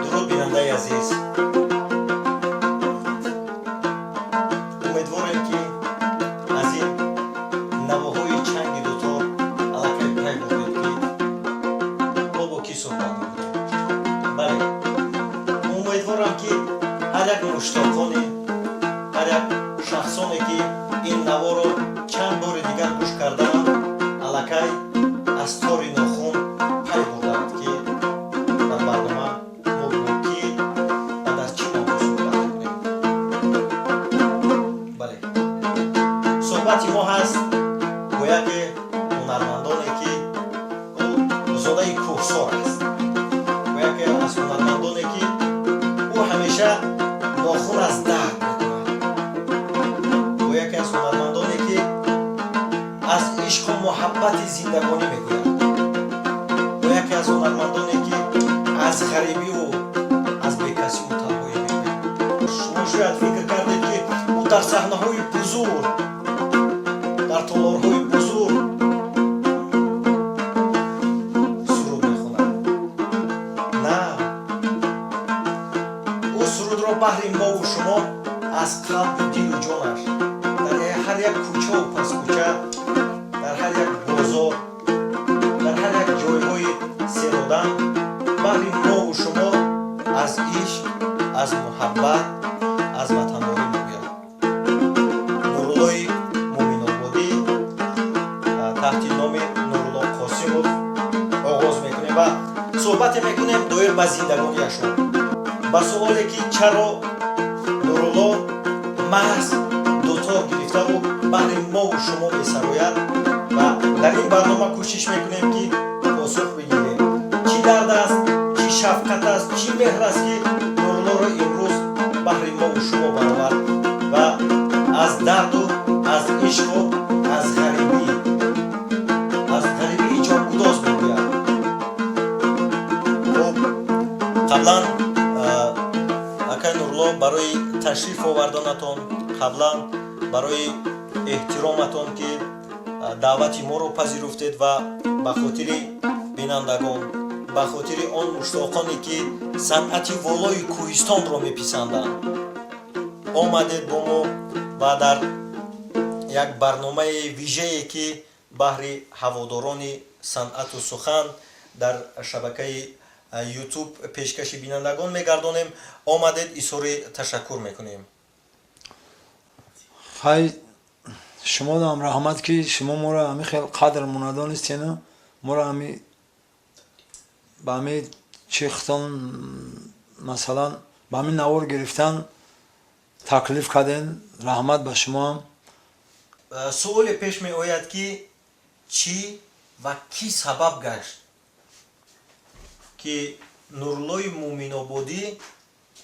Дуруд, бинандаи азиз! Умедворем, ки аз ин навоҳои чанги дутор аллакай пай бурдед, ки мо бо кӣ суҳбат мекунем. Бале, умедворам, ки ҳар як муштоқоне, ҳар як шахсоне, ки ин наворо чанд бори дигар гӯш кардаанд, аллакай аз тори нохун пай бурдаанд, ки дар барнома мо бо кӣ ва дар чӣ мавзӯъ суҳбат мекунем. Бале, суҳбати мо ҳаст бо яке ҳунармандоне, ки ӯ зодаи кӯҳсор аст, бо яке аз ҳунармандоне, ки ӯ ҳамеша нохун аз дард мекунад, бо яке аз ҳунармандоне, ки аз ишқу муҳаббати зиндагонӣ мегӯяд, бо яке аз ҳунармандоне, ки аз ғарибиву аз бекасиву танҳоӣ мегӯяд. Шумо шояд фикр кардед, ки ӯ дар саҳнаҳои бузург, дар толорҳои бузург суруд мехонад. На, ӯ сурудро баҳри мову шумо аз қалбу дилу ҷонаш дар ҳар як кӯчаву паскӯча, дар ҳар як бозор, дар ҳар як ҷойҳои серодам баҳри мову шумо аз ишқ, аз муҳаббат, аз ватандорӣ мегӯяд. Нуруллои Муъминободӣ, таҳти номи Нурулло Қосимов оғоз мекунем ва суҳбате мекунем доир ба зиндагониашон, ба суоле, ки чаро Нурулло маҳз дутор гирифтаву баҳри мову шумо месарояд. Ва дар ин барнома кӯшиш мекунем, ки посух бигирем: чӣ дард аст, чӣ шафқат аст, чӣ меҳр аст, ки Нуруллоро имрӯз баҳри мову шумо баровард ва аз дарду аз ишқу аз ғарибӣ, аз ғарибии ҷонгудоз мегӯяд. Хуб, қаблан, акай Нурулло, барои ташриф оварданатон, қаблан барои эҳтироматон, ки даъвати моро пазируфтед ва ба хотири бинандагон, ба хотири он муштоқоне, ки санъати волои кӯҳистонро меписанданд, омадед бо мо ва дар як барномаи вижае, ки баҳри ҳаводорони санъату сухан дар шабакаи Ютуб пешкаши бинандагон мегардонем, омадед, изҳори ташаккур мекунем. Хай, шумодам раҳмат, ки шумо моро ҳами хел қадр монадонистену моро ҳами ба ҳами чихтон, масалан, ба ҳамин навор гирифтан таклиф карден. Раҳмат ба шумоам. Суоле пеш меояд, ки чӣ ва кӣ сабаб гашт, ки Нуруллои Муъминободӣ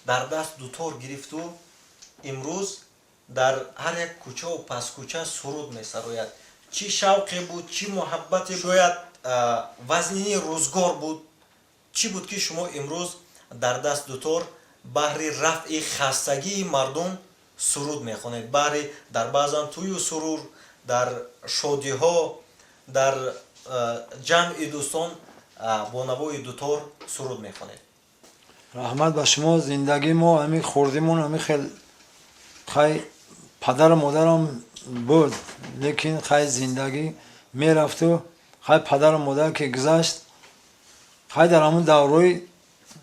дар даст дутор гирифту имрӯз дар ҳар як кӯчаву паскӯча суруд месарояд? Чӣ шавқе буд, чӣ муҳаббате, шояд вазнини рӯзгор буд, чӣ буд, ки шумо имрӯз дар даст дутор баҳри рафъи хастагии мардум суруд мехонед, баҳри дар баъзан тӯю сурур, дар шодиҳо, дар ҷамъи дӯстон бо навои дутор суруд мехонед? Раҳмат ба шумо. Зиндагии мо ҳами хурдимон ҳами хел, хай, падару модарам буд, лекин хай, зиндагӣ мерафту, хай, падару модар ки гузашт, хай, дар ҳамун даврои,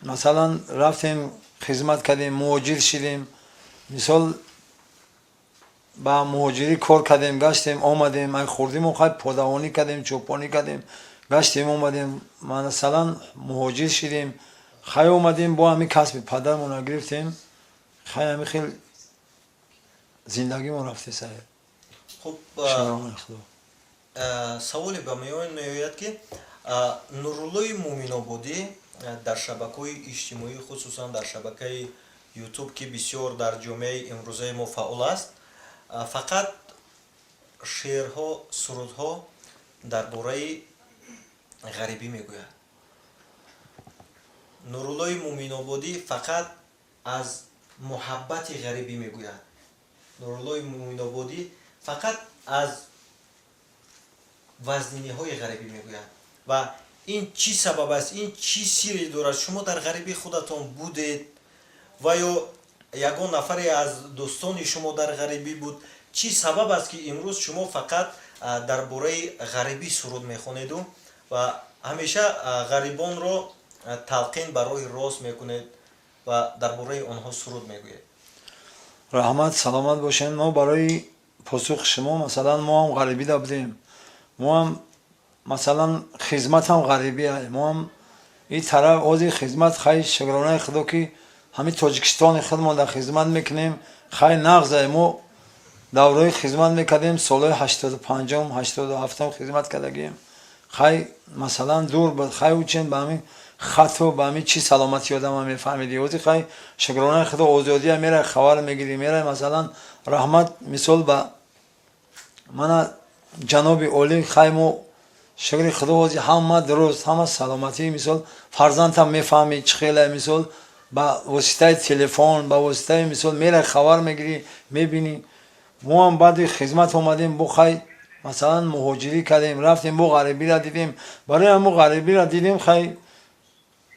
масалан, рафтем, хизмат кардем, муҳоҷир шидем, мисол, ба муҳоҷирӣ кор кардем, гаштем, омадем. Ай хурдимо, хай, подавонӣ кардем, чӯпонӣ кардем, гаштем, омадем, масалан, муҳоҷир шидем, хай, омадем, бо ҳамин касби падармона гирифтем, хай, ҳамин хел зиндагимо рафте саҳиб. Хуб. Шукронаи Худо. Саволе ба миён меояд, ки Нуруллои Муъминободӣ дар шабакаҳои иҷтимоӣ, хусусан дар шабакаи Ютуб, ки бисёр дар ҷомеаи имрӯзаи мо фаъол аст, фақат шеърҳо, сурудҳо дар бораи ғарибӣ мегӯяд. Нуруллои Муъминободӣ фақат аз муҳаббати ғарибӣ мегӯяд. Нуруллои Муъминободӣ фақат аз Вазниниҳои ғарибӣ мегӯянд. Ва ин чӣ сабаб аст, ин чӣ сирре дорад? Шумо дар ғарибӣ худатон будед ва ё ягон нафаре аз дӯстони шумо дар ғарибӣ буд? Чӣ сабаб аст, ки имрӯз шумо фақат дар бораи ғарибӣ суруд мехонеду ва ҳамеша ғарибонро талқин ба роҳи рост мекунед ва дар бораи онҳо суруд мегӯед? Раҳмат, саломат бошед. Мо барои посухи шумо, масалан, мо ҳам ғарибида будем, мо ҳам, масалан, хизматам ғарибия, мо ҳам ин тараф ҳозир хизмат, хай, шукронаи Худо, ки ҳамин Тоҷикистони худмон дар хизмат мекунем, хай, нағзае. Мо давраи хизмат мекардем, солҳои 85-ум, 87-ум хизмат кардагием. Хай, масалан, дур буд, хай, учен ба ҳамин хату ба ҳамин чи саломати одама мефаҳмидӣ. Ҳозир, хай, шукронаи Худо, озодия, мерай, хабар мегирӣ, мерай, масалан, раҳмат, мисол, ба мана ҷаноби олӣ. Хай, мо, шукри Худо, ҳозир ҳама дуруст, ҳама саломатӣ. Мисол, фарзандам мефаҳмӣ чӣ хеле, мисол, ба воситаи телефон, ба воситаи, мисол, мерай, хабар мегирӣ, мебинӣ. Мо ҳам баъди хизмат омадем, бо, хай, масалан, муҳоҷирӣ кардем, рафтем, бо ғарибиро дидем. Барои ҳамо ғарибиро дидем, хай,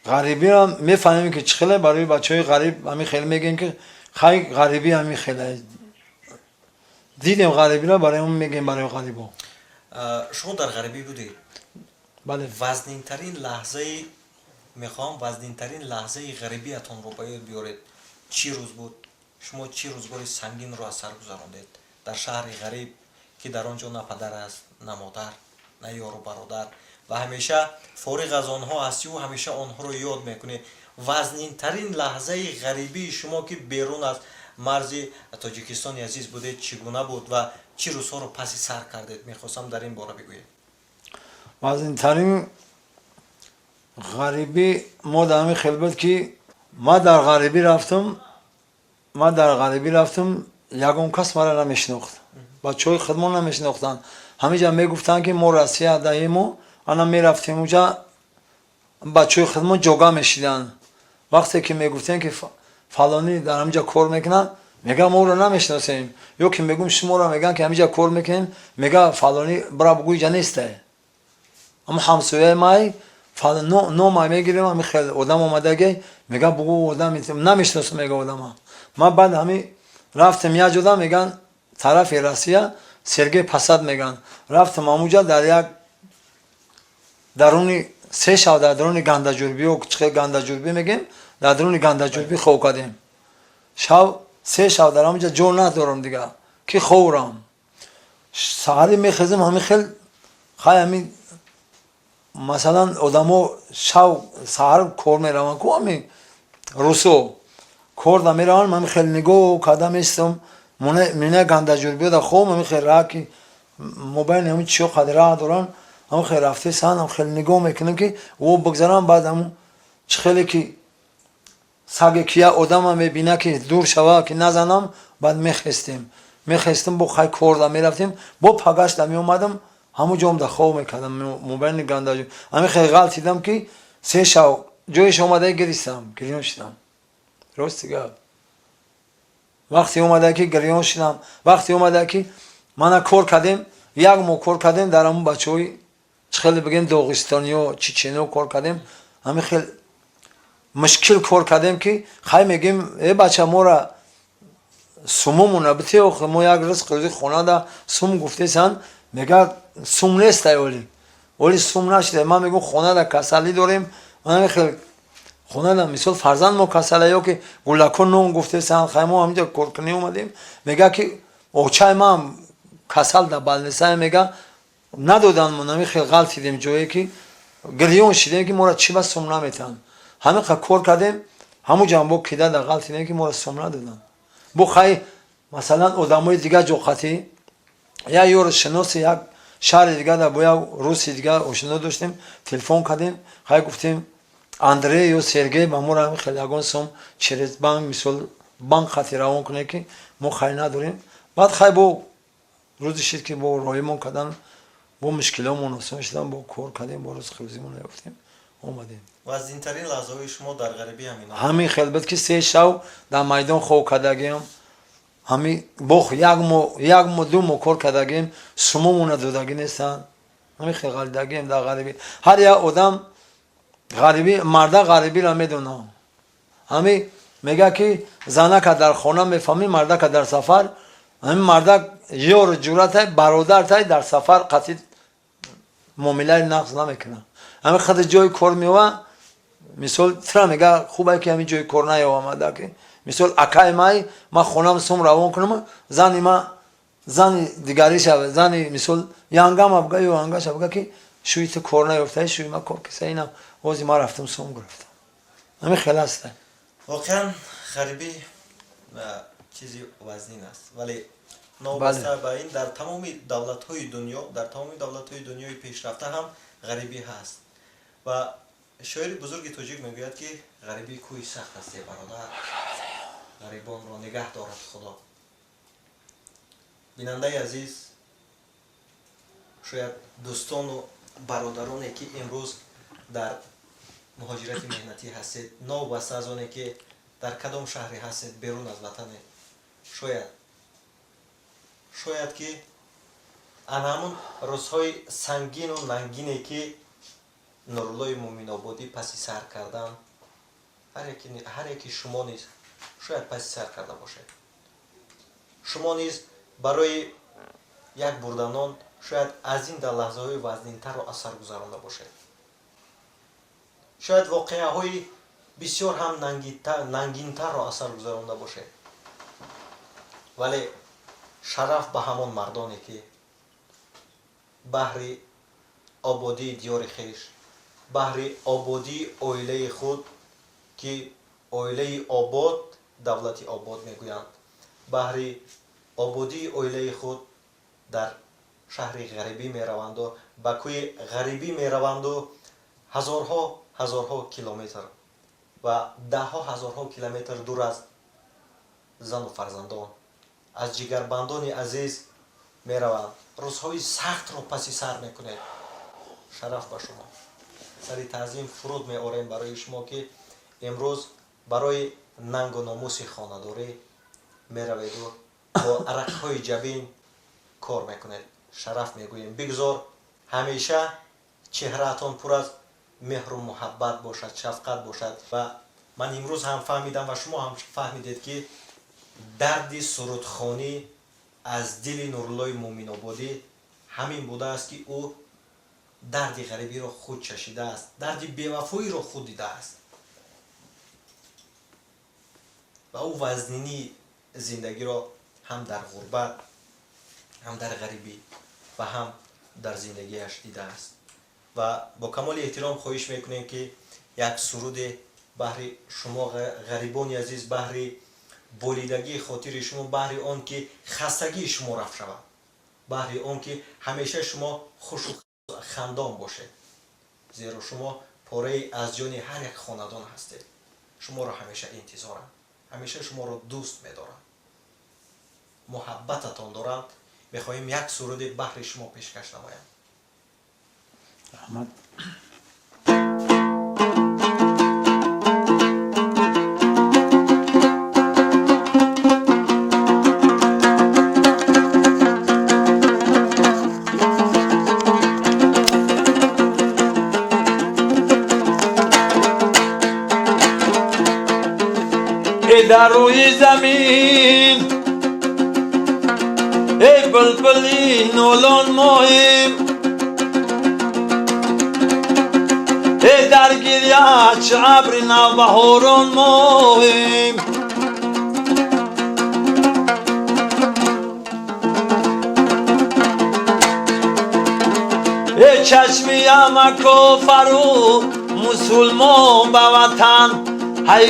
ғарибиро мефаҳмем, ки чӣ хеле. Барои бачаҳои ғариб ҳамин хел мегӯем, ки хай, ғарибӣ ҳамин хеле дидем, ғарибиро барои он мегӯем, барои ғарибо. Шумо дар ғарибӣ будед? Бале. Вазнинтарин лаҳзаи, мехоҳам вазнинтарин лаҳзаи ғарибиятонро ба ёд биёред. Чӣ рӯз буд? Шумо чӣ рӯзгори сангинро аз сар гузарондед дар шаҳри ғариб, ки дар он ҷо на падар аст, на модар, на ёру бародар, ва ҳамеша фориғ аз онҳо ҳастиву ҳамеша онҳоро ёд мекунед? Вазнинтарин лаҳзаи ғарибии шумо, ки берун аз марзи Тоҷикистони азиз будед, чӣ гуна буд ва чӣ рӯзҳоро паси сар кардед? Мехостам дар ин бора бигӯед. Вазнинтарин ғарибӣ мо дар ҳамин хел буд, ки ман дар ғарибӣ рафтам, ман дар ғарибӣ рафтам, ягон кас маро намешинохт, бачаҳои худмон намешинохтанд. Ҳаминҷа мегуфтанд, ки мо Россия даему. Ана мерафтем уҷа, бачаҳои худмон ҷога мешиданд. Вақте ки мегуфтем, ки фалонӣ дар ҳаминҷа кор мекунад, мега, мо ӯро намешиносем. Ё ки мегӯм, шуморо мегӯянд, ки ҳаминҷа кор мекунем, мега, фалонӣ бира бугӯ, иҷа несте, ама ҳамсояи май, нома мегирем, ҳами хел одам омадаге, мега, бугӯ, одам намешиносам, мега, одама. Ман баъд ҳами рафтем як ҷода, меган, тарафи Россия, Сергиев Посад меган. Рафтам ҳамуҷа, дар як даруни 3 шаб дар даруни гандаҷурбиё, чихел гандаҷурбӣ мегем, дар даруни гандаҷурбӣ хоб кардем. Шав, 3 шаб дар ҳамуҷа ҷо надорам дига, ки ховрам. Саҳарӣ мехезем, ҳамин хел, хай, ҳамин, масалан, одамо шав саҳар кор мераванд ку, ҳамин русо кор да мераванд. Ҳамин хел нигоҳ карда местам, мина гандаҷурбиёда хоб, ҳамин хел раҳ, ки мобайни ҳамин чиё қадр раҳ доранд, ҳамин хел рафтесан, ҳамин хел нигоҳ мекунем, ки о бигзарам. Баъд ҳамун чӣ хеле ки саге ки як одама мебина, ки дур шава, ки назанам. Баъд мехестем, мехестем, бо, хай, корда мерафтем, бо пагашта меомадам, ҳамун ҷомда хоб мекардам, мобайни гандаҷур. Ҳамин хел ғалтидам, ки 3 шав ҷоеш омада гиристам, гирён шидам. Рости гап, вақте омада, ки гирён шидам, вақте омада, ки мана кор кардем, як моҳ кор кардем дар ҳамун бачаҳои, чӣ хеле бигем, доғистониё, чечениё кор кардем. Ҳамин хел мушкил кор кардем, ки, хай, мегем, э бача, мора сумумуна бите, охи мо як ризқ рӯзи хонада сум гуфтесан. Мега, сум нестай, оли сум нашида. Ман мегӯм, хонада касалӣ дорем, ҳамин хел хонада, мисол, фарзанд мо касала ё ки гулако нон гуфтесан. Хай, мо ҳаминҷа коркунӣ омадем. Мега, ки очай ман касал да больница, мега, надодан. Мо ҳамин хел ғалтидем, ҷое ки гирён шидем, ки моро чӣ ба сум наметаҳанд. Ҳамин қадр кор кардем, ҳамун ҷамбо кида да ғалтидем, ки моро сум надоданд. Бо, хай, масалан, одамои дигар ҷоқатӣ, як ёру шиноси як шаҳри дигар да бо як руси дигар ошино доштем, телефон кардем, хай, гуфтем, Андрей ё Сергей ба моро ҳамин хел ягон сум через банк, мисол, банк хати равон кунед, ки мо, хай, надорем. Баъд, хай, бо рӯзи шид, ки бо роҳимон кардан, бо мушкиломон осон шудан, бо кор кардем, бо рӯзи рӯзимон ёфтем, омадем. Вазнинтарин лаҳзаҳои шумо дар ғарибӣ ҳамин? Ҳамин хел буд, ки 3 шав дар майдон хоб кардагиам. Ҳами бо як моҳ, як моҳ, 2 моҳ кор кардагием, сумомона додагӣ нестанд. Ҳамин хел ғалидагием дар ғарибӣ. Ҳар як одам ғарибӣ, марда ғарибиро медонад. Ҳамин мега ки занака дар хона мефаҳмӣ, мардака дар сафар. Ҳамин мардак ёру ҷуръатай, бародартай дар сафар қатъи муомилаи нағз намекунад. Ҳамин худи ҷои кор меова, мисол тира мега хубае ки ҳамин ҷои кор наёвамада ки мисол акай май ма хонам сум равон кунам, зани ма зани дигари шава, зани мисол янгама буга ё янгаша буга ки шӯи ту кор наёфтаи, шӯи ма кор киса, инам ози ма рафтам сум гирифтам. Ҳамин хел аста. Воқеан, ғарибӣ чизи вазнин аст, вале новобаста ба ин дар тамоми давлатҳои дунё, дар тамоми давлатҳои дунёи пешрафта ҳам ғарибӣ ҳаст. Ва шоири бузурги тоҷик мегӯяд, ки ғарибӣ кӯҳи сахт аст, е бародар, ғарибонро нигаҳ дорад Худо. Бинандаи азиз, шояд дӯстону бародароне, ки имрӯз дар муҳоҷирати меҳнатӣ ҳастед, новобаста аз оне ки дар кадом шаҳре ҳастед берун аз ватане, шояд ки ана ҳамун рӯзҳои сангину нангине, ки Нуруллои Муъминободӣ паси сар кардан, ҳар яки шумо низ шояд паси сар карда бошед. Шумо низ барои як бурданон шояд аз ин дар лаҳзаҳои вазнинтарро аз сар гузаронда бошед. Шояд воқеаҳои бисёр ҳам нангинтарро аз сар гузаронда бошед. Вале шараф ба ҳамон мардоне, ки баҳри ободии диёри хеш, баҳри ободии оилаи худ, ки оилаи обод давлати обод мегӯянд, баҳри ободии оилаи худ дар шаҳри ғарибӣ мераванду ба кӯи ғарибӣ мераванду ҳазорҳо ҳазорҳо километр ва даҳҳо ҳазорҳо километр дур аз зану фарзандон, аз ҷигарбандони азиз мераванд, рӯзҳои сахтро паси сар мекунед. Шараф ба шумо, сари таъзим фуруд меорем барои шумо, ки имрӯз барои нангу номуси хонадорӣ мераведу бо арақҳои ҷабин кор мекунед. Шараф мегӯем. Бигзор ҳамеша чеҳраатон пур аз меҳру муҳаббат бошад, шафқат бошад. Ва ман имрӯз ҳам фаҳмидам ва шумо ҳам фаҳмидед, ки дарди сурудхонӣ аз дили Нуруллои Муъминободӣ ҳамин будааст, ки ӯ дарди ғарибиро худ чашидааст, дарди бевафоиро худ дидааст ва ӯ вазнинии зиндагиро ҳам дар ғурбат, ҳам дар ғарибӣ ва ҳам дар зиндагиаш дидааст. Ва бо камоли эҳтиром хоҳиш мекунем, ки як суруде баҳри шумо, ғарибони азиз, баҳри болидагии хотири шумо, баҳри он ки хастагии шумо рафт шавад, баҳри он ки ҳамеша шумо хушу хандон бошед, зеро шумо пораи аз ҷони ҳар як хонадон ҳастед. Шуморо ҳамеша интизорам, ҳамеша шуморо дӯст медорам, муҳаббататон дорам. Мехоҳем як суруде баҳри шумо пешкаш намоям. Раҳмат. Эй дар рӯи замин, эй булбули нолон моем, эй дар гиря чӣ абри навбаҳорон моем. Эй чашми ҳама кофару мусулмон ба ватан ҳай.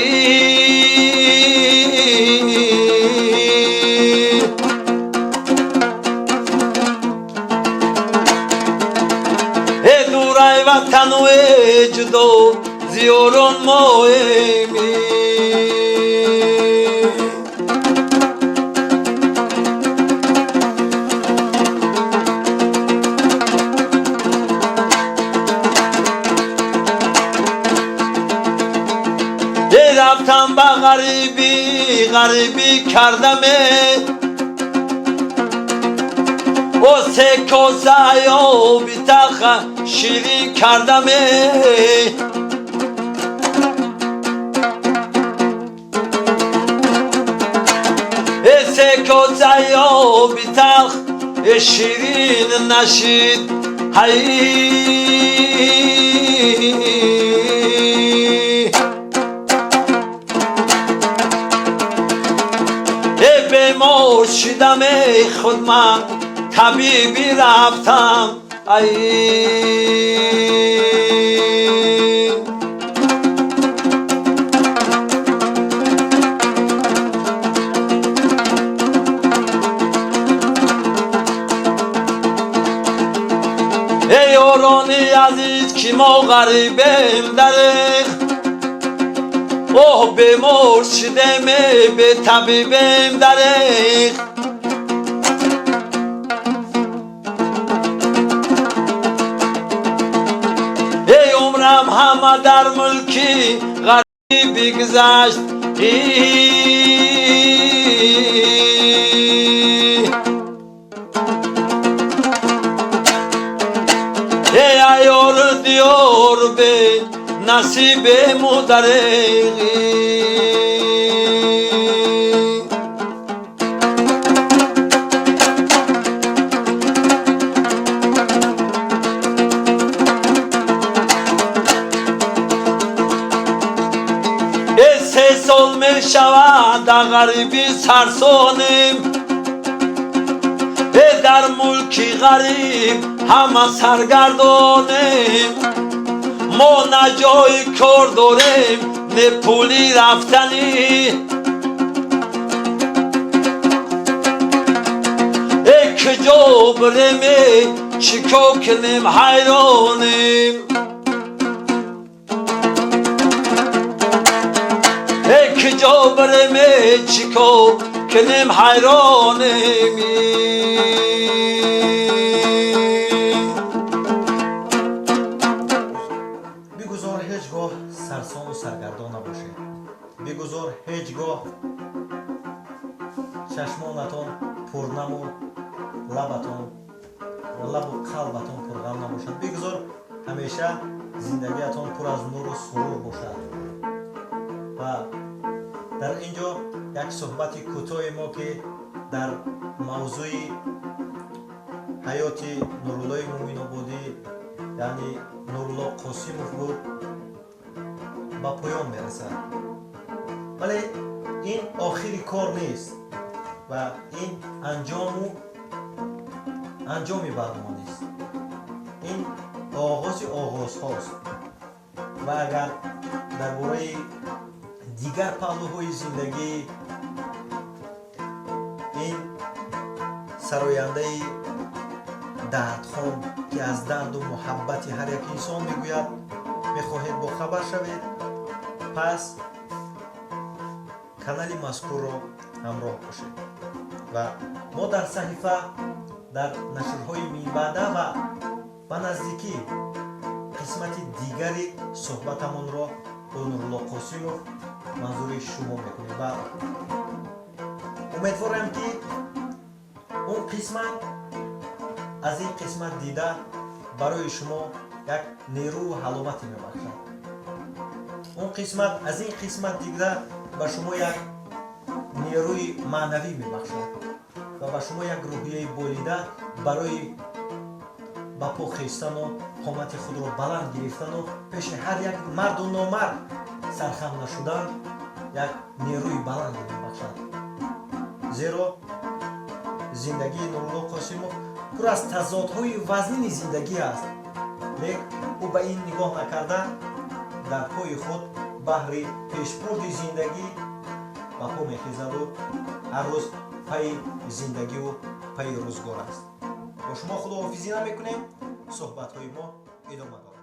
Эй дурай ватану эй ҷудо зиёрон моем. Эй рафтам ба ғарибӣ, ғарибӣ кардаме, О се коса оби талха ширин кардаме. Се коса оби талх ширин нашид. Ҳай, бемор шидам, худ ман табибӣ рафтам. Ай, эй ёрони азиз, ки мо ғарибем дареғ, оҳ, бемор шидем, бетабибем дареғ. Эй, умрам ҳама дар мулки ғарибӣ гузашт. Эй, аёр диёр бе насибему дареғ. Се сол мешавад, дар ғарибӣ сарсонем, э дар мулки ғариб ҳама саргардонем. Мо на ҷои кор дорем, не пули рафтанӣ. Э, куҷо биреме, чӣ кор кунем, ҳайронем. Э, куҷо биреме, чӣ кор кунем, ҳайронем. Бигузор ҳеҷ гоҳ сарсону саргардон набошед. Бигузор ҳеҷ гоҳ чашмонатон пурнаму лабатон, лабу қалбатон пурғам набошад. Бигузор ҳамеша зиндагиятон пур аз нуру сурур бошад. Ва дар ин ҷо як суҳбати кӯтоҳи мо, ки дар мавзӯи ҳаёти Нуруллои Муъминободӣ, яъне Нурулло Қосимов буд, ба поён мерасад. Вале ин охири кор нест ва ин анҷоми барнома нест, ин оғози оғозҳост. Ва агар дар бораи дигар паҳлӯҳои зиндагии ин сарояндаи дардхон, ки аз дарду муҳаббати ҳар як инсон мегӯяд, мехоҳед бохабар шавед, пас канали мазкурро ҳамроҳ бошед ва мо дар саҳифа, дар нашрҳои минбаъда ва ба наздикӣ қисмати дигари суҳбатамонро бо Нурулло Қосимов манзури шумо мекунем ва умедворам, ки он қисмат аз ин қисмат дида барои шумо як нерӯу ҳаловате мебахшад. Он қисмат аз ин қисмат дида ба шумо як нерӯи маънавӣ мебахшад ва ба шумо як рӯҳияи болида барои ба по хестану қомати худро баланд гирифтану пеши ҳар як марду номард сархам нашудан як нерӯи баланде мебахшад. Зеро зиндагии Нурулло Қосимов пур аз тазодҳои вазнини зиндагӣ аст, лек ӯ ба ин нигоҳ накарда, дар пои худ баҳри пешбурди зиндагӣ ба по мехезаду ҳар рӯз пайи зиндагиву пайи рӯзгор аст. Бо шумо худоҳофизӣ намекунем, суҳбатҳои мо идома дорад.